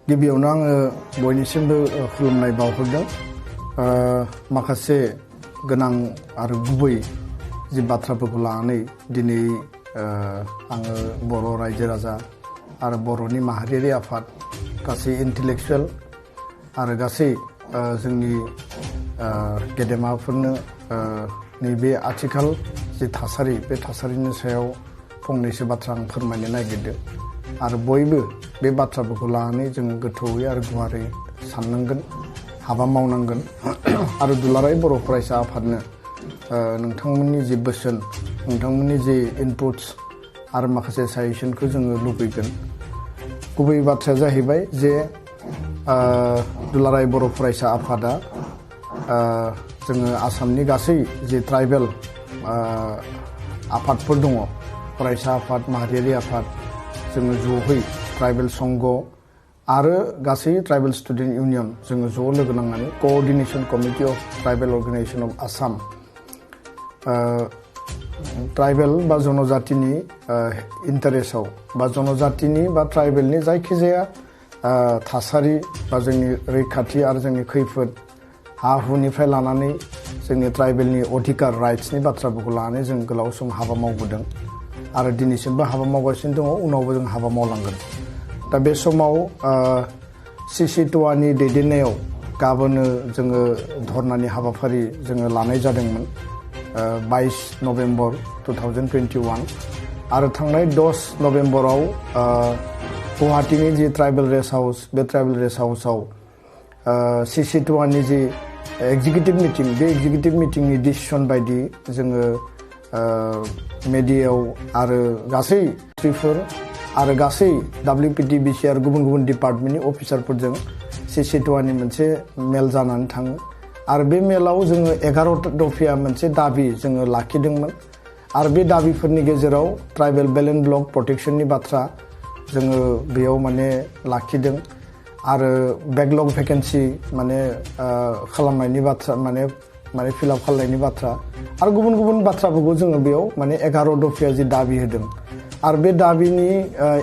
गिबियावनो आङो बयनिसिमबो खुलुमनाय बावहरदों माखासे गोनां आरो गुबै जि बाथ्राफोरखौ लानानै दिनै आङो बर' रायजो राजा आरो बर'नि माहारियारि आफाद गासै इन्टेलेक्सुवेल आरो गासै जोंनि गेदेमाफोरनो नैबे आथिखाल जि थासारि बे थासारिनि सायाव फंनैसो बाथ्रा आं फोरमायनो नागिरदों आरो बयबो बे बाथ्राफोरखौ लानानै जों गोथौयै आरो गुवारै साननांगोन हाबा मावनांगोन आरो दुलाराय बर' फरायसा आफादनो नोंथांमोननि जि बोसोन नोंथांमोननि जि इनपुट्स आरो माखासे साजेसनखौ जोङो लुबैगोन गुबै बाथ्राया जाहैबाय जे दुलाराय बर' फरायसा आफादा जोङो आसामनि गासै जि ट्राइबेल आफादफोर दङ फरायसा आफाद माहारियारि आफाद जोङो ज'है ट्राइबेल संघ आरो गासै ट्राइबेल स्टुडेन्ट इउनियन जोङो ज' लोगो नांनानै coordination committee of tribal organisation of Assam tribal बा जनजातिनि इन्टारेस्टआव बा जनजातिनि बा ट्राइबेलनि जायखिजाया थासारि बा जोंनि रैखाथि आरो जोंनि खैफोद हा हुनिफ्राय लानानै जोंनि ट्राइबेलनि अधिकार राइट्सनि बाथ्राफोरखौ लानानै जों गोलाव सम हाबा मावबोदों आरो दिनैसिमबो हाबा मावगासिनो दङ उनावबो जों हाबा मावलांगोन दा बे समाव सिसिट'आनि दैदेननायाव गाबोनो जोङो धर्नानि हाबाफारि जोङो लानाय जादोंमोन 22 नभेम्बर 2021 आरो थांनाय 10 नभेम्बराव गुवाहाटीनि जि ट्राइबेल रेस्ट हाउस बे ट्राइबेल रेस्ट हाउसआव सिसिट'आनि जि एग्जिकिउटिभ मिटिं बे एग्जिकिउटिभ मिटिंनि डिसिसन बायदि जोङो मेडियायाव आरो गासै ट्रिफोर आरो गासै WPTBC आरो गुबुन गुबुन डिपार्टमेन्टनि अफिसारफोरजों सिसिट'आनि मोनसे मेल जानानै थाङो आरो बे मेलाव जोङो 11 दफिया मोनसे दाबि जोङो लाखिदोंमोन आरो बे दाबिफोरनि गेजेराव ट्राइबेल बेलेन ब्लक प्रटेक्शननि बाथ्रा जोङो बेयाव माने लाखिदों आरो बेकलग भेकेन्सि माने खालामनायनि बाथ्रा माने फिलआप खालामनायनि बाथ्रा आरो गुबुन गुबुन बाथ्राफोरखौ जोङो बेयाव माने 11 दफिया जि दाबि होदों आरो बे दाबिनि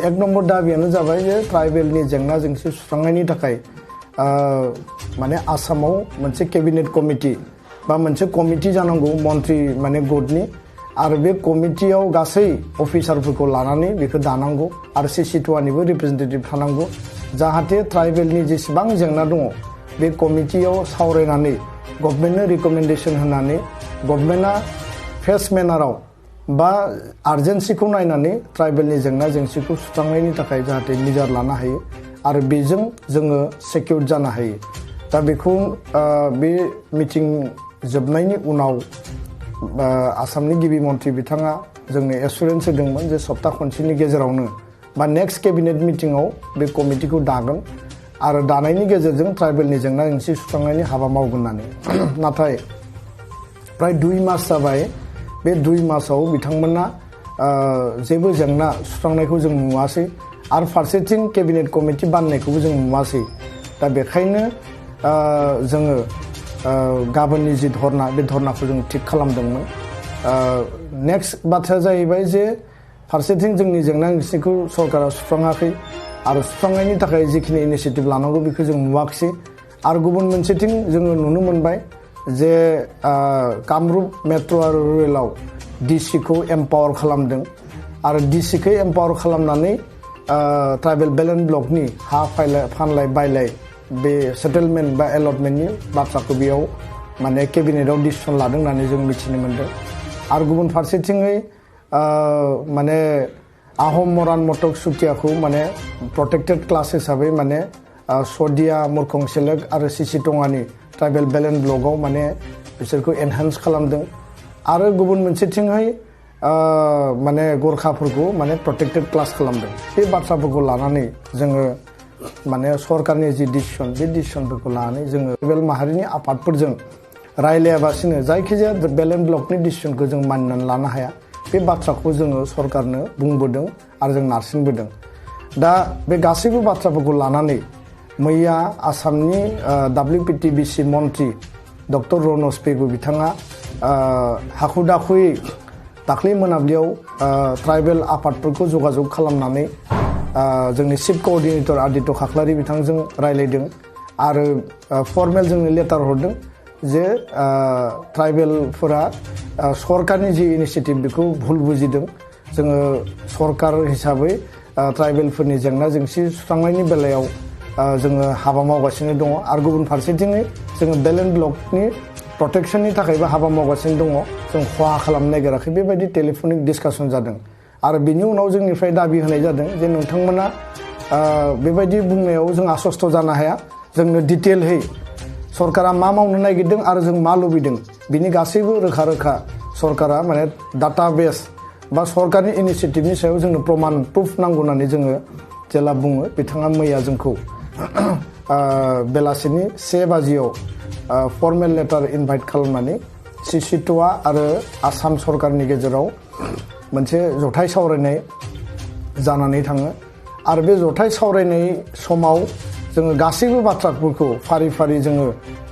1 नम्बर दाबियानो जाबाय जे ट्राइबेलनि जेंना जेंसि सुस्रांनायनि थाखाय माने आसामाव मोनसे केबिनेट कमिटि बा मोनसे कमिटि जानांगौ मन्त्रि माने गटनि आरो बे कमिटियाव गासै अफिसारफोरखौ लानानै बेखौ दानांगौ आरो सिसिट'आनिबो रिप्रेजेन्टेटिभ थानांगौ जाहाथे ट्राइबेलनि जेसेबां जेंना दङ बे कमिटियाव सावरायनानै गभर्नमेन्टनो रिकमेन्डेसन होनानै गभर्नमेन्टआ फेस्ट मेनाराव बा आर्जेन्सिखौ नायनानै ट्राइबेलनि जेंना जेंसिखौ सुस्रांनायनि थाखाय जाहाथे मिजार लानो हायो आरो बेजों जोङो सेकिउर जानो हायो दा बेखौ बे मिटिं जोबनायनि उनाव आसामनि गिबि मन्थ्रि बिथाङा जोंनो एसुरेन्स होदोंमोन जे सप्ता खनसेनि गेजेरावनो बा नेक्स्ट केबिनेट मिटिङाव बे कमिटिखौ दागोन आरो दानायनि गेजेरजों ट्राइबेलनि जेंना जेंसि सुस्रांनायनि हाबा मावगोन होननानै नाथाय प्राय 2 मास जाबाय बे 2 मासाव बिथांमोना जेबो जेंना सुस्रांनायखौ जों नुवासै आरो फारसेथिं केबिनेट कमिटि बाननायखौबो जों नुवासै दा बेखायनो जोङो गाबोननि जि धर्ना बे धर्नाखौ जों थिग खालामदोंमोन नेक्स्ट बाथ्राया जाहैबाय जे फारसेथिं जोंनि जेंना जेंसिखौ सरकारा सुस्राङाखै आरो सुस्रांनायनि थाखाय जिखिनि इनिसियेटिभ लानांगौ बेखौ जों नुवाखिसै आरो गुबुन मोनसेथिं जोङो नुनो मोनबाय जे कामरुप मेट्र' आरो रुरेलाव डिसिखौ एम्पावार खालामदों आरो डिसिखौ एम्पावार खालामनानै ट्राइबेल बेलेन ब्लकनि हा फानलाय बायलाय बे सेटेलमेन्ट बा एलटमेन्टनि बाथ्राखौ बेयाव माने केबिनेटआव डिसिसन लादों होननानै जों मिथिनो मोन्दों आरो गुबुन फारसेथिङै माने आहम मरान मटक सुतियाखौ माने प्रटेक्टेड क्लास हिसाबै माने सदिया मुरखं सेलेक आरो सिसिटङानि ट्राइबेल बेलेन ब्लकआव माने बिसोरखौ एनहान्स खालामदों आरो गुबुन मोनसेथिंहाय माने गोरखाफोरखौ माने प्रटेक्टेड क्लास खालामदों बे बाथ्राफोरखौ लानानै जोङो माने सरकारनि जि डिसिसन बे डिसिसनफोरखौ लानानै जोङो ट्राइबेल माहारिनि आफादफोरजों रायलायाबासिनो जायखिजाया बेलेन ब्लकनि डिसिसनखौ जों मानिनानै लानो हाया बे बाथ्राखौ जोङो सरकारनो बुंबोदों आरो जों नारसिनबोदों दा बे गासैबो बाथ्राफोरखौ लानानै मैया आसामनि WPTBC मन्त्रि डक्टर रनज पेगु बिथाङा हाखु दाखुयै दाख्लै मोनाबिलियाव ट्राइबेल आफादफोरखौ जगाजग खालामनानै जोंनि चिफ कोअर्डिनेटर आदित्य खाख्लारि बिथांजों रायलायदों आरो फर्मेल जोंनो लेटार हरदों जे ट्राइबेलफोरा सरकारनि जि इनिशिएटिभ बेखौ भुल बुजिदों जोङो सरकार हिसाबै ट्राइबेलफोरनि जेंना जेंसि सुस्रांनायनि बेलायाव जोङो हाबा मावगासिनो दङ आरो गुबुन फारसेथिङै जोङो बर'न ब्लकनि प्रटेक्शननि थाखायबो हाबा मावगासिनो दङ जों खहा खालामनो नागिराखै बेबायदि टेलिफनिक डिसकासन जादों आरो बिनि उनाव जोंनिफ्राय दाबि होनाय जादों जे नोंथांमोना बेबायदि बुंनायाव जों आसस्त जानो हाया जोंनो डिटेलहै सरकारा मा मावनो नागिरदों आरो जों मा लुबैदों बिनि गासैबो रोखा रोखा सरकारा माने डाटाबेस बा सरकारनि इनिशिएटिभनि सायाव जोंनो प्रमाण प्रुफ नांगौ होननानै जोङो जेला बुङो बिथाङा मैया जोंखौ बेलासिनि 1 बाजियाव फर्मेल लेटार इनभाइट खालामनानै सिसिट'आ आरो आसाम सरकारनि गेजेराव मोनसे जथाय सावरायनाय जानानै थाङो आरो बे जथाय सावरायनाय समाव जोङो गासैबो बाथ्राफोरखौ फारि फारि जोङो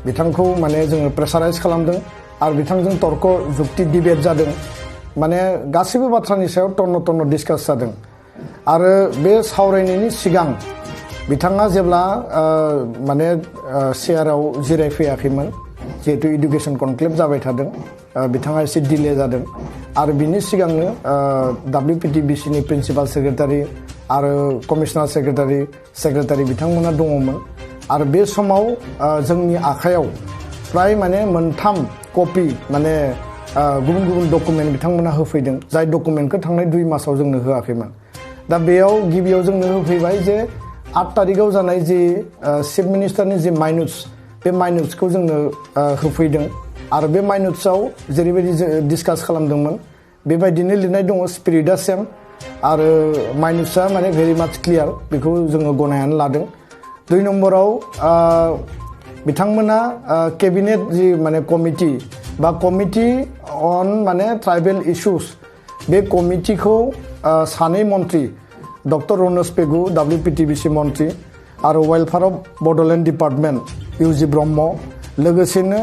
बिथांखौ माने जोङो प्रेसाराइज खालामदों आरो बिथांजों तर्क जुक्ति डिबेट जादों माने गासैबो बाथ्रानि सायाव टन्न डिसकास जादों आरो बे सावरायनायनि सिगां बिथाङा जेब्ला माने चेयाराव जिरायफैयाखैमोन जिहेतु इडुकेसन कनक्लेभ जाबाय थादों बिथाङा एसे डिले जादों आरो बिनि सिगांनो WPTBCनि प्रिन्सिपाल सेक्रेटारि आरो कमिशनार सेक्रेटारि बिथांमोना दङमोन आरो बे समाव जोंनि आखायाव प्राय माने 3 कपि माने गुबुन गुबुन डकुमेन्ट बिथांमोना होफैदों जाय डकुमेन्टखौ थांनाय 2 मासाव जोंनो होआखैमोन दा बेयाव गिबियाव जोंनो होफैबाय जे 8 तारिखाव जानाय जि चिफ मिनिस्टारनि जि माइनुट्स बे माइनुट्सखौ जोंनो होफैदों आरो बे माइनुट्सआव जेरैबायदि डिसकास खालामदोंमोन बेबायदिनो लिरनाय दङ स्पिरिटआ सेम आरो माइनुट्सआ माने भेरि माच क्लियार बेखौ जोङो गनायनानै लादों 2 नम्बराव बिथांमोना केबिनेट जि माने कमिटि बा कमिटि अन माने ट्राइबेल इश्यूज बे कमिटिखौ 2 मन्त्रि डक्टर रनज पेगु WPTBC मन्त्रि आरो welfare of Bodoland department UG Brahma लोगोसेनो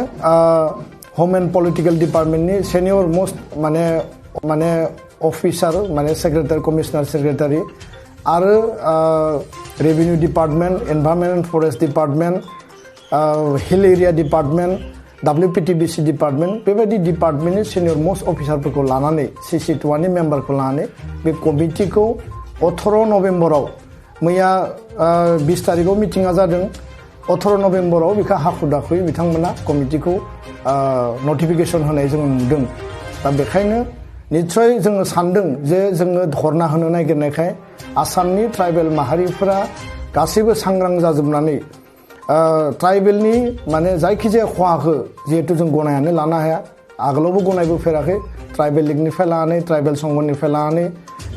होम एन्ड पलिटिकेल डिपार्टमेन्टनि सेनियर मोस्ट माने अफिसार माने सेक्रेटारि कमिशनार सेक्रेटारि आरो revenue department environment and forest department hill area department WPTBC department बेबायदि डिपार्टमेन्टनि सेनियर मोस्ट अफिसारफोरखौ लानानै सिसिट'आनि मेम्बारखौ लानानै बे कमिटिखौ 18 नभेम्बराव मैया 20 तारिखाव मिटिङा जादों 18 नभेम्बराव बिखौ हाखु दाखुयै बिथांमोना कमिटिखौ नटिफिकेसन होनाय जों नुदों दा बेखायनो निश्चय जोङो सानदों जे जोङो धरना होनो नागिरनायखाय आसामनि ट्राइबेल माहारिफोरा गासैबो सांग्रां जाजोबनानै ट्राइबेलनि माने जायखिजाया खहाखौ जिहेतु जों गनायनानै लानो हाया आगोलावबो गनायबोफेराखै ट्राइबेल लिगनिफ्राय लानानै ट्राइबेल संघनिफ्राय लानानै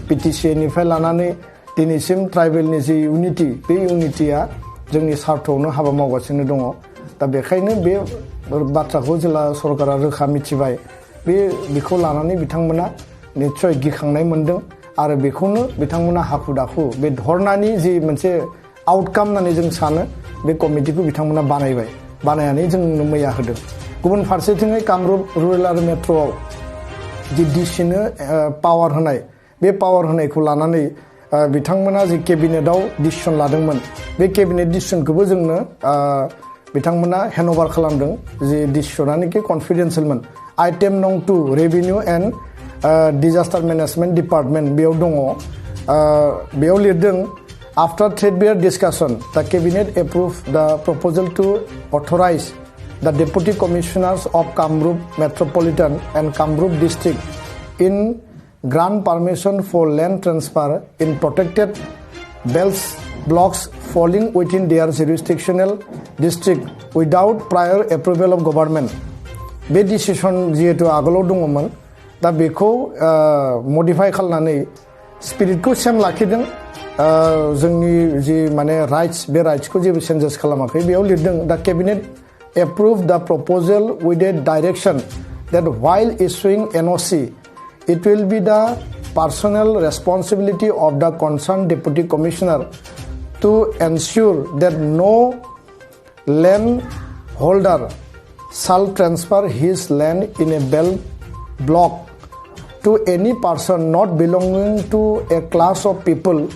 PTCAनिफ्राय लानानै दिनैसिम ट्राइबेलनि जि इउनिटि बे इउनिटिया जोंनि सार्थआवनो हाबा मावगासिनो दङ दा बेखायनो बे बाथ्राखौ जेला सरकारा रोखा मिथिबाय बेखौ लानानै बिथांमोना निश्चय गिखांनाय मोनदों आरो बेखौनो बिथांमोना हाखु दाखु बे धरनानि जि मोनसे आउटकाम होननानै जों सानो बे कमिटिखौ बिथांमोना बानायनानै जोंनो मैया होदों गुबुन फारसेथिङै कामरुप रुरेल आरो मेट्र'आव जि डिसिनो पावार होनाय बे पावार होनायखौ लानानै बिथांमोना जि केबिनेटआव डिसिसन लादोंमोन बे केबिनेट डिसिसनखौबो जोंनो बिथांमोना हेन्डअभार खालामदों जि डिसिसनानोखि कनफिडेन्सियेलमोन आइटेम नं 2 revenue and disaster management department बेयाव दङ बेयाव लिरदों after threadbare discussion the cabinet approve the proposal to authorise the deputy commissioners of Kamrup metropolitan and Kamrup district in grant permission for land transfer in protected belts blocks falling within their jurisdictional district without prior approval of government. बे decision जिहेतु आगोलाव दङमोन दा बेखौ modify खालामनानै स्पिरिटखौ same लाखिदों जोंनि जि माने राइट्स बे राइट्सखौ जेबो चेन्जेस खालामाखै बेयाव लिरदों दा cabinet approve the proposal with a direction that while issuing NOC it will be the personal responsibility of the concerned deputy commissioner to ensure that no landholder shall transfer his land in a belt block to any person not belonging to a class of people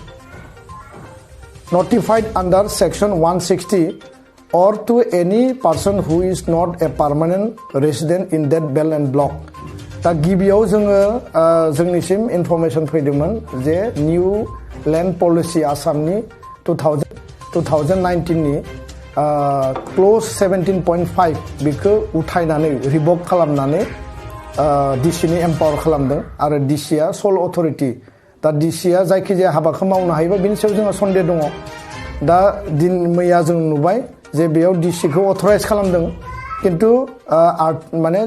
notified under section 160 or to any person who is not a permanent resident in that bell and block. दा गिबियाव जोङो जोंनिसिम information फैदोंमोन जे new land policy आसामनि 2019 नि क्ल'ज 17.5 बेखौ उथायनानै रिभक खालामनानै डिसिनि empower खालामदों आरो डिसिया स'ल अथ'रिटि दा डिसिया जायखिजाया हाबाखौ मावनो हायोबा बेनि सायाव जोंहा सन्देह दङ दा मैया जों नुबाय जे बेयाव डिसिखौ अथराइज खालामदों किन्तु माने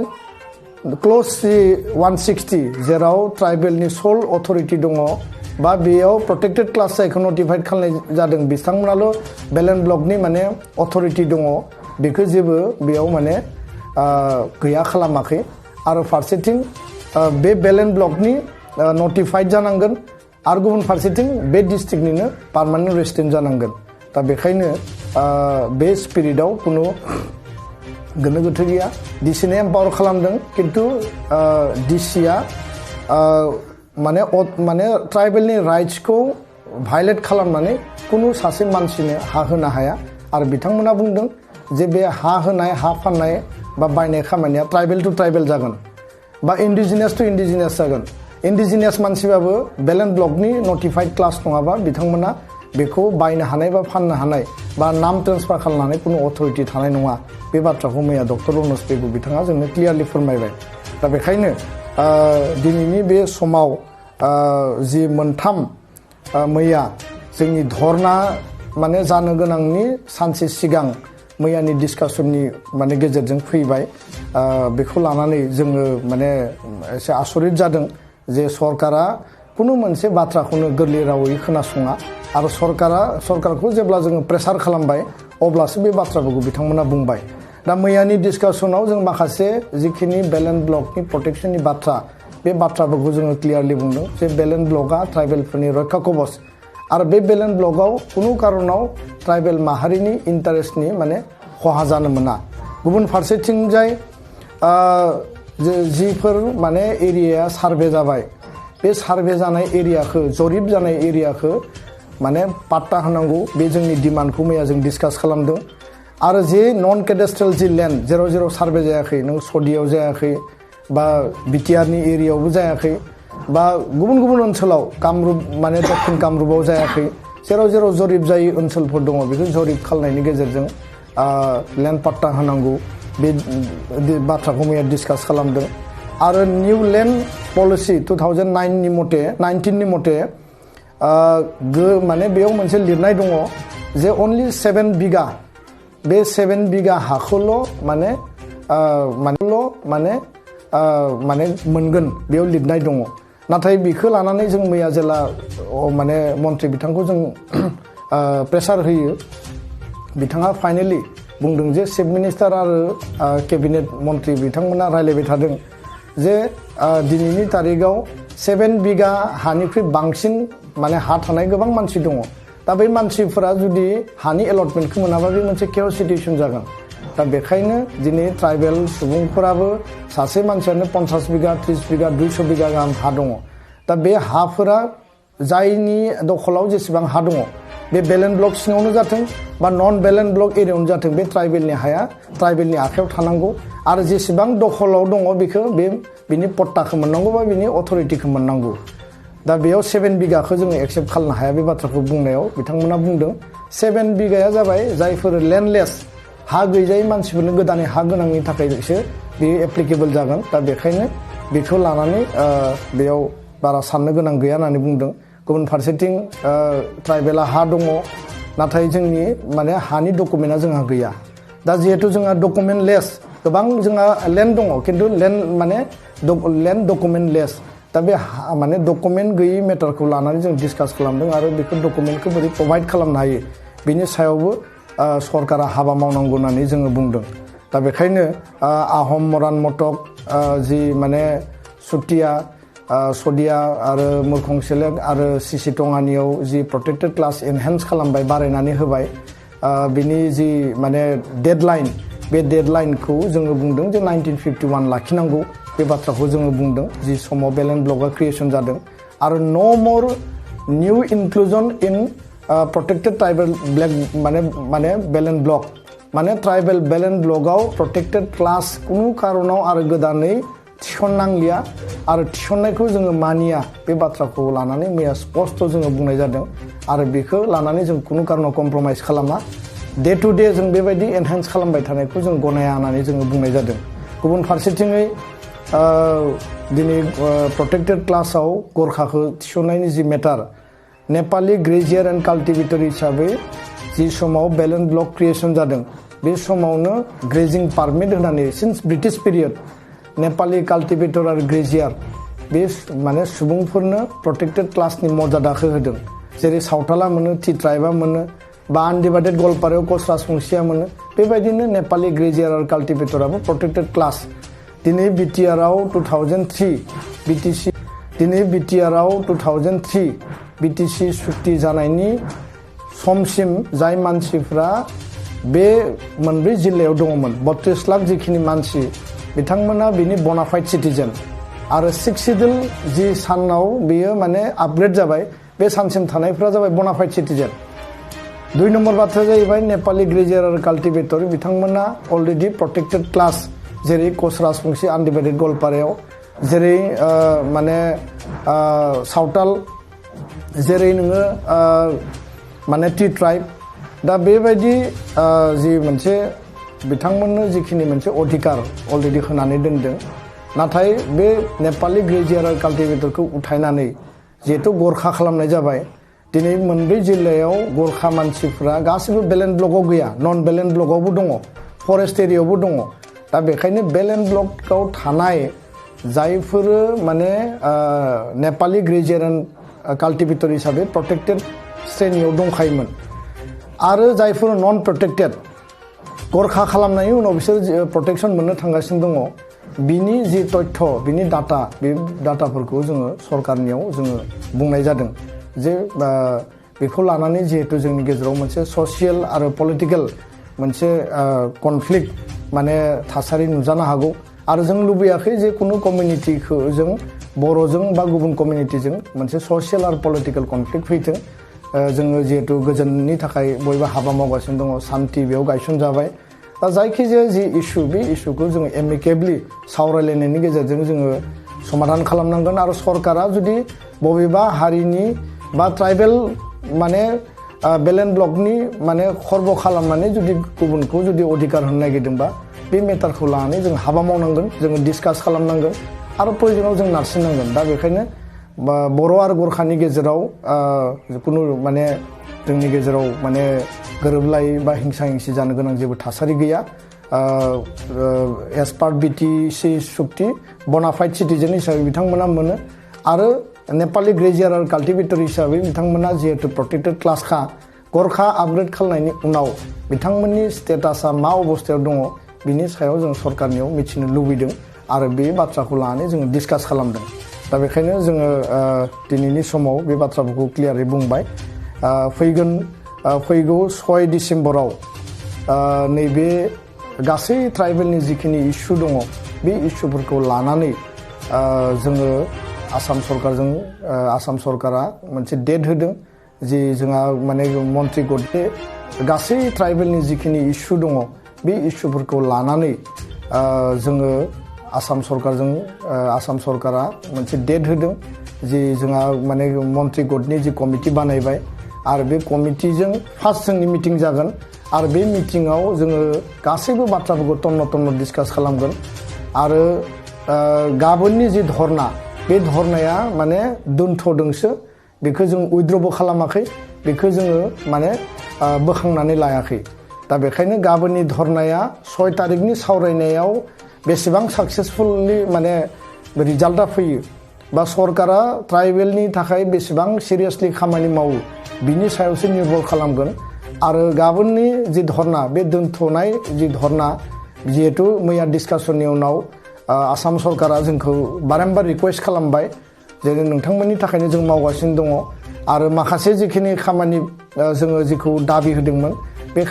क्ल'ज 160 जेराव ट्राइबेलनि स'ल अथ'रिटि दङ बा बेयाव प्रोटेक्टेड क्लास जायखौ नटिफाइड खालामनाय जादों बिथांमोनाल' बेल एन्ड ब्लकनि माने अथ'रिटि दङ बेखौ जेबो बेयाव माने गैया खालामाखै आरो फारसेथिं बे बेल एन्ड ब्लकनि नटिफाइड जानांगोन आरो गुबुन फारसेथिं बे डिस्ट्रिक्टनिनो पार्मानेन्ट रेसिडेन्ट जानांगोन दा बेखायनो बे स्पिरिटआव खुनु गोनो गोथो गैया डिसिनि एम्पावर खालामदों किन्तु डिसिया माने ट्राइबेलनि राइट्सखौ भायलेट खालामनानै कुनु सासे मानसिनो हा होनो हाया आरो बिथांमोना बुंदों जे बे हा होनाय हा फाननाय बा बायनाय खामानिया ट्राइबेल टु ट्राइबेल जागोन बा इन्डिजिनियास टु इन्डिजिनियास जागोन इन्डिजिनियास मानसिबाबो बेल एन्ड ब्लकनि नटिफाइड क्लास नङाबा बिथांमोना बेखौ बायनो हानाय बा फाननो हानाय बा नाम ट्रेन्सफार खालामनानै कुनु अथ'रिटि थानाय नङा बे बाथ्राखौ मैया डक्टर रनस पेगु बिथाङा जोंनो क्लियारलि फोरमायबाय दा बेखायनो दिनैनि बे समाव जि मोनथाम मैया जोंनि धरना माने जानो गोनांनि सानसे सिगां मैयानि डिसकासननि माने गेजेरजों फैबाय बेखौ लानानै जोङो माने एसे आसरित जादों जे सरकारा कुनु मोनसे बाथ्राखौनो गोरलै रावै खोनासङा आरो सरकारखौ जेब्ला जोङो प्रेसार खालामबाय अब्लासो बे बाथ्राफोरखौ बिथांमोना बुंबाय दा मैयानि डिसकासनाव जों माखासे जिखिनि बेल एन्ड ब्लकनि प्रटेक्शननि बाथ्रा बे बाथ्राफोरखौ जोङो क्लियारलि बुंदों जे बेल एन्ड ब्लकआ ट्राइबेलफोरनि रैखा कवच आरो बे बेल एन्ड ब्लकआव कुनु कारनाव ट्राइबेल माहारिनि इन्टारेस्टनि माने खहा जानो मोना गुबुन फारसेथिंजाय जिफोर माने एरियाया सार्भे जाबाय बे सार्भे जानाय एरियाखौ जरिब जानाय एरियाखौ माने पाट्टा होनांगौ बे जोंनि डिमान्डखौ मैया जों डिसकास खालामदों आरो जे नन केडेस्ट्रेल जि लेन्ड जेराव जेराव सार्भे जायाखै नों सदियाव जायाखै बा बिटिआरनि एरियायावबो जायाखै बा गुबुन गुबुन ओनसोलाव कामरुप माने दक्षिण कामरुपाव जायाखै जेराव जेराव जरिब जायै ओनसोलफोर दङ बेखौ जरिब खालामनायनि गेजेरजों लेन्ड पाट्टा होनांगौ बे बाथ्राखौ मैया डिसकास खालामदों आरो निउ लेन्ड पलिसि 2019 नि मथे माने बेयाव मोनसे लिरनाय दङ जे अनलि 7 बिगा बे 7 बिगा हाखौल' माने मोनगोन बेयाव लिरनाय दङ नाथाय बेखौ लानानै जों मैया जेला माने मन्त्रि बिथांखौ जों प्रेसार होयो बिथाङा फाइनेलि बुंदों जे चिफ मिनिस्टार आरो केबिनेट मन्त्रि बिथांमोना रायलायबाय थादों जे दिनैनि तारिखाव 7 बिगा हानिख्रुइ बांसिन माने हा थानाय गोबां मानसि दङ दा बै मानसिफोरा जुदि हानि एलटमेन्टखौ मोनाबा बे मोनसे केअस सिटुएसन जागोन दा बेखायनो दिनै ट्राइबेल सुबुंफोराबो सासे मानसियानो 50 बिगा 30 बिगा 200 बिगा गाहाम हा दङ दा बे हाफोरा जायनि दखलाव जेसेबां हा दङ बे बेल एन्ड ब्लक सिङावनो जाथों बा नन बेल एन्ड ब्लक एरियायावनो जाथों बे ट्राइबेलनि हाया ट्राइबेलनि आखायाव थानांगौ आरो जेसेबां दखलाव दङ बेखौ बिनि पट्टाखौ मोननांगौ बा बिनि अथ'रिटिखौ मोननांगौ दा बेयाव 7 बिगाखौ जोङो एक्सेप्ट खालामनो हाया बे बाथ्राखौ बुंनायाव बिथांमोना बुंदों 7 बिगाया जाबाय जायफोर लेन्डलेस हा गैजायै मानसिफोरनो गोदानै हा गोनांनि थाखायसो बेयो एप्लिकेबल जागोन दा बेखायनो बेखौ लानानै बेयाव बारा साननो गोनां गैया होननानै बुंदों गुबुन फारसेथिं ट्राइबेला हा दङ नाथाय जोंनि माने हानि डकुमेन्टआ जोंहा गैया दा जिहेतु जोंहा डकुमेन्ट लेस गोबां जोंहा लेन्ड दङ किन्तु लेन्ड डकुमेन्ट लेस दा बे माने डकुमेन्ट गैयै मेटारखौ लानानै जों डिसकास खालामदों आरो बेखौ डकुमेन्टखौ बोरै प्रभाइड खालामनो हायो बेनि सायावबो सरकारा हाबा मावनांगौ होननानै जोङो बुंदों दा बेखायनो आहम मरान मटक जि माने सुतिया सदिया आरो मुरखं सेलेक आरो सिसि टङानियाव जि प्रोटेक्टेड क्लास एनहेन्स खालामबाय बारायनानै होबाय बिनि जि माने डेडलाइन बे डेडलाइनखौ जोङो बुंदों जे 1951 लाखिनांगौ बे बाथ्राखौ जोङो बुंदों जि समाव बेल एन्ड ब्लकआ क्रिएसन जादों आरो नो मोर निउ इनक्लुजन इन प्रटेक्टेड ट्राइबेल ब्लेक माने बेलेन ब्लक माने ट्राइबेल बेलेन ब्लकआव प्रटेक्टेड क्लास कुनु कारनाव आरो गोदानै थिसननांलिया आरो थिसननायखौ जोङो मानिया बे बाथ्राखौ लानानै मैया स्पष्ट जोङो बुंनाय जादों आरो बेखौ लानानै जों कुनु कारनाव कम्प्रमाइज खालामा डे टु डे जों बेबायदि एनहान्स खालामबाय थानायखौ जों गनाया होननानै जोङो बुंनाय जादों गुबुन फारसेथिङै दिनै प्रटेक्टेड क्लासआव गरखाखौ थिसननायनि जि मेटार नेपाली ग्रेजियार एन्ड काल्टिभेटर हिसाबै जि समाव बेलेन ब्लक क्रिएसन जादों बे समावनो ग्रेजिं पारमिट होनानै since British period Nepali cultivator आरो ग्रेजियार बे माने सुबुंफोरनो प्रटेक्टेड क्लासनि मर्यादाखौ होदों जेरै सावथाला मोनो टि ट्राइबा मोनो बा आनडिभाइडेड गवालपारायाव कच राजबंसिया मोनो बेबायदिनो नेपाली ग्रेजियार आरो काल्टिभेटराबो प्रटेक्टेड क्लास दिनै बिटिआरआव 2003 बिटिसि दिनै बिटिआरआव 2003 बिटिसि सुक्ति जानायनि समसिम जाय मानसिफ्रा बे मोनब्रै जिल्लायाव दङमोन 32 लाख जिखिनि मानसि बिथांमोना बिनि बनाफाइड सिटिजेन आरो 6 सिडिउल जि सानाव बेयो माने आपग्रेड जाबाय बे सानसिम थानायफ्रा जाबाय बनाफाइड सिटिजेन 2 नम्बर बाथ्राया जाहैबाय नेपाली ग्रेजियार आरो काल्टिभेटर बिथांमोना अलरेडि प्रटेक्टेड क्लास जेरै कच राजबंसि आनडिभाइडेड गवालपारायाव जेरै माने सावताल जेरै नोङो माने टि ट्राइब दा बेबायदि जि मोनसे बिथांमोननो जिखिनि मोनसे अधिकार अलरेडि होनानै दोनदों नाथाय बे नेपाली ग्रेजियार आरो काल्टिभेटरखौ उथायनानै जिहेतु गरखा खालामनाय जाबाय दिनै मोनब्रै जिल्लायाव गरखा मानसिफ्रा गासिबो बेलेन ब्लकआव गैया नन बेलेन ब्लकआवबो दङ फरेस्ट एरियायावबो दङ दा बेखायनो बेलेन ब्लकआव थानाय जायफोरो माने नेपाली ग्रेजियार एन्ड काल्टिभेटर हिसाबै प्रटेक्टेड श्रेणियाव दंखायोमोन आरो जायफोर नन प्रटेक्टेड गरखा खालामनायनि उनाव बिसोर प्रटेक्शन मोननो थांगासिनो दङ बिनि जि तथ्य बिनि डाटा बे डाटाफोरखौ जोङो सरकारनियाव जोङो बुंनाय जादों जे बेखौ लानानै जिहेतु जोंनि गेजेराव मोनसे ससियेल आरो पलिटिकेल मोनसे कनफ्लिक्ट माने थासारि नुजानो हागौ आरो जों लुबैयाखै जे कुनु कमिउनिटिखौ जों बर'जों बा गुबुन कमिउनिटिजों मोनसे ससियेल आरो पलिटिकेल कनफ्लिक्ट फैथों जोङो जिहेतु गोजोननि थाखाय बयबो हाबा मावगासिनो दङ सान्ति बेयाव गायसनजाबाय दा जायखिजाया जि इस्यु बे इस्युखौ जोङो एमिकेबलि सावरायलायनायनि गेजेरजों जोङो समाधान खालामनांगोन आरो सरकारा जुदि बबेबा हारिनि बा ट्राइबेल माने बेलेन ब्लकनि माने खर्ब खालामनानै जुदि गुबुनखौ जुदि अधिकार होनो नागिरदोंबा बे मेटारखौ लानानै जों हाबा मावनांगोन जोङो डिसकास खालामनांगोन आरो प्रयोजनाव जों नारसिननांगोन दा बेखायनो बर' आरो गरखानि गेजेराव जिखुनु माने जोंनि गेजेराव माने गोरोबलाय बा हिंसा हिंसि जानो गोनां जेबो थासारि गैया एस पार्ट बिटिसि सुक्ति बनाफाइड सिटिजेन हिसाबै बिथांमोना मोनो आरो नेपाली ग्रेजियार आरो काल्टिभेटर हिसाबै बिथांमोना जिहेतु प्रटेक्टेड क्लासखा गरखा आपग्रेड खालामनायनि उनाव बिथांमोननि स्टेटासा मा अबस्थायाव दङ बिनि सायाव जों सरकारनियाव मिथिनो लुबैदों आरो बे बाथ्राखौ लानानै जोङो डिसकास खालामदों दा बेखायनो जोङो दिनैनि समाव बे बाथ्राफोरखौ क्लियारै बुंबाय फैगौ 6 डिसेम्बराव नैबे गासै ट्राइबेलनि जिखिनि इस्यु दङ बे इस्युफोरखौ लानानै जोङो आसाम सरकारा मोनसे डेट होदों जि जोंहा माने मन्त्रि गटे गासै ट्राइबेलनि जिखिनि इस्यु दङ बे इस्युफोरखौ लानानै जोङो आसाम सरकारा मोनसे डेट होदों जि जोंहा माने मन्त्रि गटनि जि कमिटि बानायबाय आरो बे कमिटिजों फार्स्ट जोंनि मिटिं जागोन आरो बे मिटिङाव जोङो गासैबो बाथ्राफोरखौ तन्न डिसकास खालामगोन आरो गाबोननि जि धर्ना बे धर्नाया माने दोनथ'दोंसो बेखौ जों उइथड्रबो खालामाखै बेखौ जोङो माने बोखांनानै लायाखै दा बेखायनो गाबोननि धर्नाया 6 तारिखनि सावरायनायाव बेसेबां साक्सेसफुलि माने रिजाल्टआ फैयो बा सरकारा ट्राइबेलनि थाखाय बेसेबां सिरियासलि खामानि मावो बिनि सायावसो निर्भर खालामगोन आरो गाबोननि जि धर्ना बे दोनथ'नाय जि धर्ना जिहेतु मैया डिसकासननि उनाव आसाम सरकारा जोंखौ बारम्बार रिक्वेस्ट खालामबाय जे नोंथांमोननि थाखायनो जों मावगासिनो दङ आरो माखासे जिखिनि खामानि जोङो जिखौ दाबि होदोंमोन बे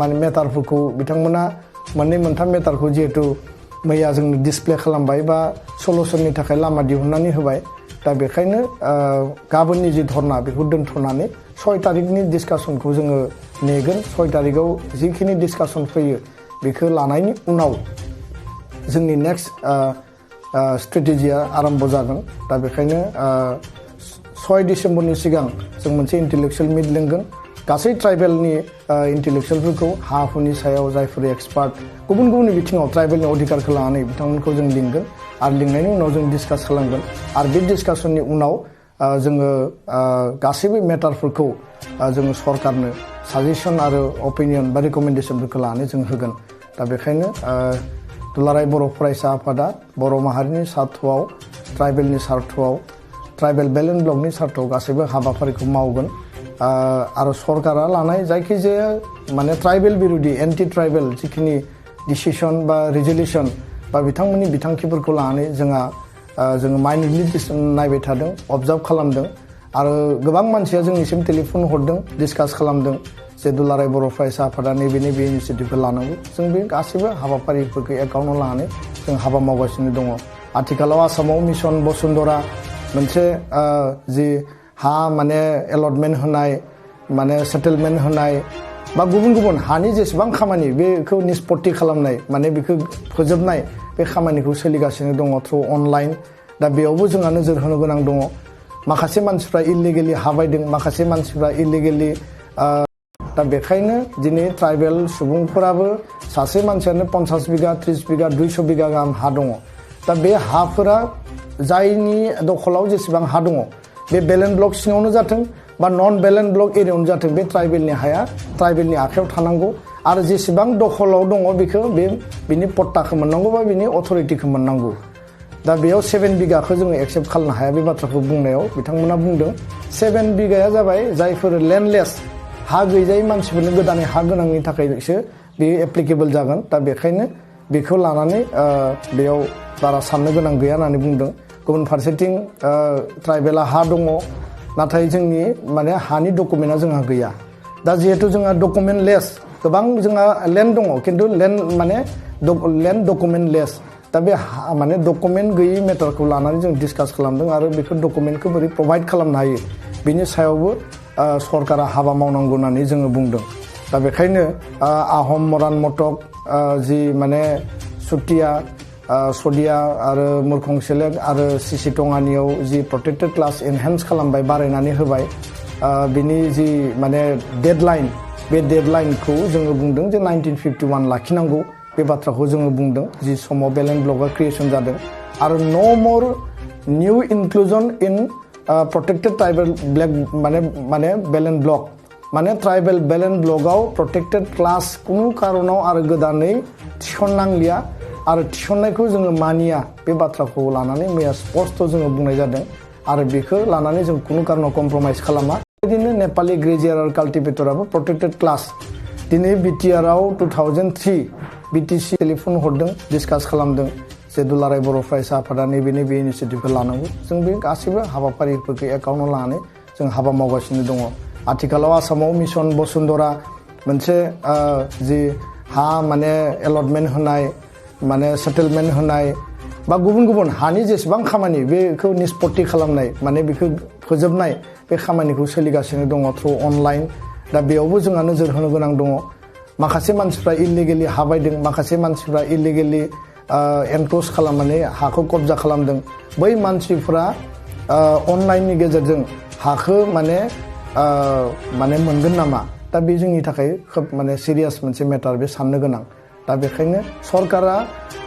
माने मेटारफोरखौ बिथांमोना मोननै मोनथाम मेटारखौ जिहेतु मैया जोंनो डिसप्ले खालामबाय बा सलुसननि थाखाय लामा दिहुननानै होबाय दा बेखायनो गाबोननि जि धरना बेखौ दोनथ'नानै 6 तारिखनि डिसकासनखौ जोङो नेगोन 6 तारिखआव जिखिनि डिसकासन फैयो बेखौ लानायनि उनाव जोंनि नेक्स्ट स्ट्रेटेजिया आरम्भ जागोन दा बेखायनो 6 डिसेम्बरनि सिगां जों मोनसे इन्टेलेक्सुयेल मिट लिंगोन गासै ट्राइबेलनि इन्टेलेक्सुयेलफोरखौ हा हुनि सायाव जायफोर एक्सपार्ट गुबुन गुबुन बिथिङाव ट्राइबेलनि अधिकारखौ लानानै बिथांमोनखौ जों लिंगोन आरो लिंनायनि उनाव जों डिसकास खालामगोन आरो बे डिसकासननि उनाव जोङो गासैबो मेटारफोरखौ जोङो सरकारनो साजेसन आरो अपिनियन बा रिकमेन्डेसनफोरखौ लानानै जों होगोन दा बेखायनो दुलाराय बर' फरायसा आफादा बर' माहारिनि सार्थआव ट्राइबेलनि सार्थआव ट्राइबेल बेलेन्स ब्लकनि सार्थआव गासैबो हाबाफारिखौ मावगोन आरो सरकारा लानाय जायखिजाया माने ट्राइबेल बिरोधी एन्टि ट्राइबेल जिखिनि डिसिसन बा रिजलिउसन बा बिथांमोननि बिथांखिफोरखौ लानानै जोङो माइन्डलि नायबाय थादों अबजार्भ खालामदों आरो गोबां मानसिया जोंनिसिम टेलिफन हरदों डिसकास खालामदों जे दुलाराय बर' फरायसा आफादा नैबे इनिसियेटिभखौ लानांगौ जों बे गासैबो हाबाफारिफोरखौ एकाउन्टआव लानानै जों हाबा मावगासिनो दङ आथिखालाव आसामाव मिशन बसुन्धरा मोनसे जि हा माने एलटमेन्ट होनाय माने सेटेलमेन्ट होनाय बा गुबुन गुबुन हानि जेसेबां खामानि बेखौ निष्पत्ति खालामनाय माने बेखौ फोजोबनाय बे खामानिखौ सोलिगासिनो दङ थ्रु अनलाइन दा बेयावबो जोंहा नोजोर होनो गोनां दङ माखासे मानसिफ्रा इलिगेलि हा बायदों माखासे मानसिफ्रा इलिगेलि दा बेखायनो दिनै ट्राइबेल सुबुंफोराबो सासे मानसियानो 50 बिगा 30 बिगा 200 बिगा गाहाम हा दङ दा बे हाफोरा जायनि दखलाव जेसेबां हा दङ बे बेलेन्स ब्लक सिङावनो जाथों बा नन बेलेन्स ब्लक एरियायावनो जाथों बे ट्राइबेलनि हाया ट्राइबेलनि आखायाव थानांगौ आरो जेसेबां दखलाव दङ बेखौ बिनि पट्टाखौ मोननांगौ बा बिनि अथरिटिखौ मोननांगौ दा बेयाव 7 बिगाखौ जोङो एक्सेप्ट खालामनो हाया बे बाथ्राखौ बुंनायाव बिथांमोना बुंदों 7 बिगाया जाबाय जायफोर लेन्डलेस हा गैजायै मानसिफोरनो गोदानै हा गोनांनि थाखायसो बेयो एप्लिकेबल जागोन दा बेखायनो बेखौ लानानै बेयाव बारा साननो गोनां गैया होननानै बुंदों गुबुन फारसेथिं ट्राइबेला हा दङ नाथाय जोंनि माने हानि डकुमेन्टआ जोंहा गैया दा जिहेतु जोंहा डकुमेन्ट लेस गोबां जोंहा लेन्ड दङ खिन्थु लेन्ड माने लेन्ड डकुमेन्ट लेस दा बे माने डकुमेन्ट गैयै मेटारखौ लानानै जों डिसकास खालामदों आरो बेफोर डकुमेन्टखौ बोरै प्रभाइड खालामनो हायो बेनि सायावबो सरकारा हाबा मावनांगौ होननानै जोङो बुंदों दा बेखायनो आहम मरान मटक जि माने सुतिया सदिया आरो मुरखं सेलेक आरो सिसि टङानियाव जि प्रटेक्टेड क्लास एनहेन्स खालामबाय बारायनानै होबाय बिनि जि माने डेडलाइन बे डेडलाइनखौ जोङो बुंदों जे 1951 लाखिनांगौ बे बाथ्राखौ जोङो बुंदों जि समाव बेलेन्स ब्लकआ क्रिएसन जादों आरो नो मोर निउ इनक्लुजन इन प्रटेक्टेड ट्राइबेल ब्लेक माने बेलेन्स ब्लक माने ट्राइबेल बेलेन्स ब्लकआव प्रटेक्टेड क्लास कुनु कारनाव आरो गोदानै थिसननांलिया आरो थिसननायखौ जोङो मानिया बे बाथ्राखौ लानानै मैया स्पष्ट जोङो बुंनाय जादों आरो बेखौ लानानै जों कुनु कारनाव कमप्रमाइज खालामा बिदिनो नेपालि ग्रेजियार आरो काल्टिभेटराबो प्रटेक्टेड क्लास दिनै बिटिआरआव 2003 बिटिसि टेलिफन हरदों डिसकास खालामदों जे दुलाराय बर' फरायसा आफादा नैबे इनिसियेटिभखौ लानांगौ जों बे गासैबो हाबाफारिफोरखौ एकाउन्टआव लानानै जों हाबा मावगासिनो दङ आथिखालाव आसामाव मिशन बसुन्धरा मोनसे जि हा माने एलटमेन्ट होनाय माने सेटेलमेन्ट होनाय बा गुबुन गुबुन हानि जेसेबां खामानि बेखौ निष्पत्ति खालामनाय माने बेखौ फोजोबनाय बे खामानिखौ सोलिगासिनो दङ थ्रु अनलाइन दा बेयावबो जोंहा नोजोर होनो गोनां दङ माखासे मानसिफ्रा इलिगेलि हा बायदों माखासे मानसिफ्रा इलिगेलि एनक्ल'ज खालामनानै हाखौ कब्जा खालामदों बै मानसिफ्रा अनलाइननि गेजेरजों हाखौ माने मोनगोन नामा दा बे जोंनि थाखाय खोब माने सिरियास मोनसे मेटार बे साननो गोनां दा बेखायनो सरकारा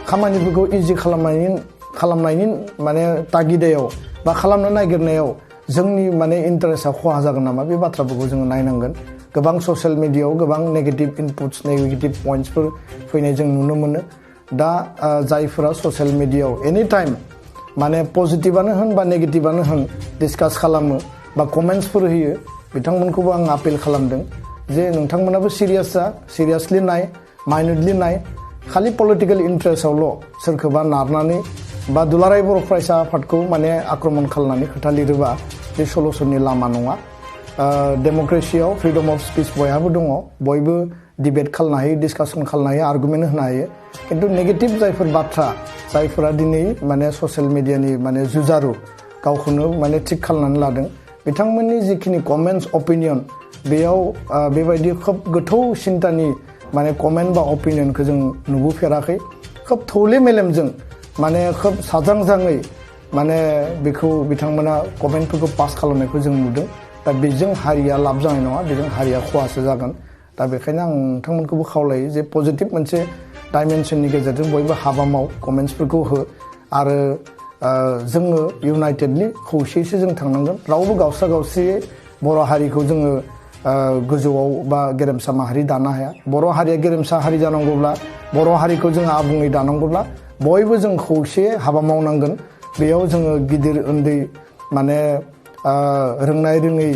खामानिफोरखौ इजि खालामनायनि माने तागिदायाव बा खालामनो नागिरनायाव जोंनि माने इन्टारेस्टआ खहा जागोन नामा बे बाथ्राफोरखौ जोङो नायनांगोन गोबां ससियेल मिडियायाव गोबां नेगेटिभ इनपुट्स नेगेटिभ पइन्ट्सफोर फैनाय जों नुनो मोनो दा जायफोरा ससियेल मिडियायाव एनि टाइम माने पजिटिभानो होन बा नेगेटिभानो होन डिसकास खालामो बा कमेन्ट्सफोर होयो बिथांमोनखौबो आं आपिल खालामदों जे नोंथांमोनाबो सिरियासलि नाय माइन्डलि नाय खालि पलिटिकेल इन्टारेस्टआवल' सोरखौबा नारनानै बा दुलाराय बर' फरायसा आफादखौ माने आक्रमण खालामनानै खोथा लिरोबा बे सलुसननि लामा नङा डेम'क्रेसियाव फ्रिडम अफ स्पिच बयहाबो दङ बयबो डिबेट खालामनो हायो डिसकासन खालामनो हायो आर्गुमेन्ट होनो हायो खिन्थु नेगेटिभ जायफोर बाथ्रा जायफोरा दिनै माने ससियेल मिडियानि माने जुजारु गावखौनो माने थिग खालामनानै लादों बिथांमोननि जिखिनि कमेन्ट्स अपिनियन बेयाव बेबायदि खोब गोथौ सिन्तानि माने कमेन्ट बा अपिनियनखौ जों नुबोफेराखै खोब थौले मेलेमजों माने खोब साजांजाङै माने बेखौ बिथांमोना कमेन्टफोरखौ पास खालामनायखौ जों नुदों दा बेजों हारिया लाब जानाय नङा बेजों हारिया खहासो जागोन दा बेखायनो आं नोंथांमोनखौबो खावलायो जे पजिटिभ मोनसे डाइमेनसननि गेजेरजों बयबो हाबा माव कमेन्ट्सफोरखौ हो आरो जोङो इउनाइटेडलि खौसेयैसो जों थांनांगोन रावबो गावस्रा गावस्रियै बर' हारिखौ जोङो गोजौआव बा गेरेमसा माहारि दानो हाया बर' हारिया गेरेमसा हारि जानांगौब्ला बर' हारिखौ जोङो आबुङै दानांगौब्ला बयबो जों खौसेयै हाबा मावनांगोन बेयाव जोङो गिदिर उन्दै माने रोंनाय रोङै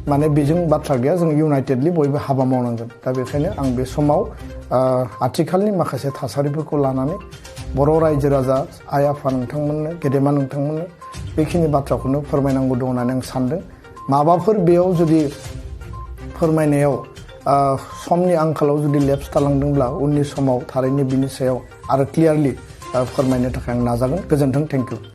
माने बेजों बाथ्रा गैया जों इउनाइटेडलि बयबो हाबा मावनांगोन दा बेखायनो आं बे समाव आथिखालनि माखासे थासारिफोरखौ लानानै बर' रायजो राजा आइ आफा नोंथांमोननो गेदेमा नोंथांमोननो बेखिनि बाथ्राखौनो फोरमायनांगौ दं होननानै आं सानदों माबाफोर बेयाव जुदि फोरमायनायाव समनि आंखालाव जुदि लेप्स थालांदोंब्ला उननि समाव थारैनो बिनि सायाव आरो क्लियारलि फोरमायनो थाखाय आं नाजागोन गोजोन्थों थेंक इउ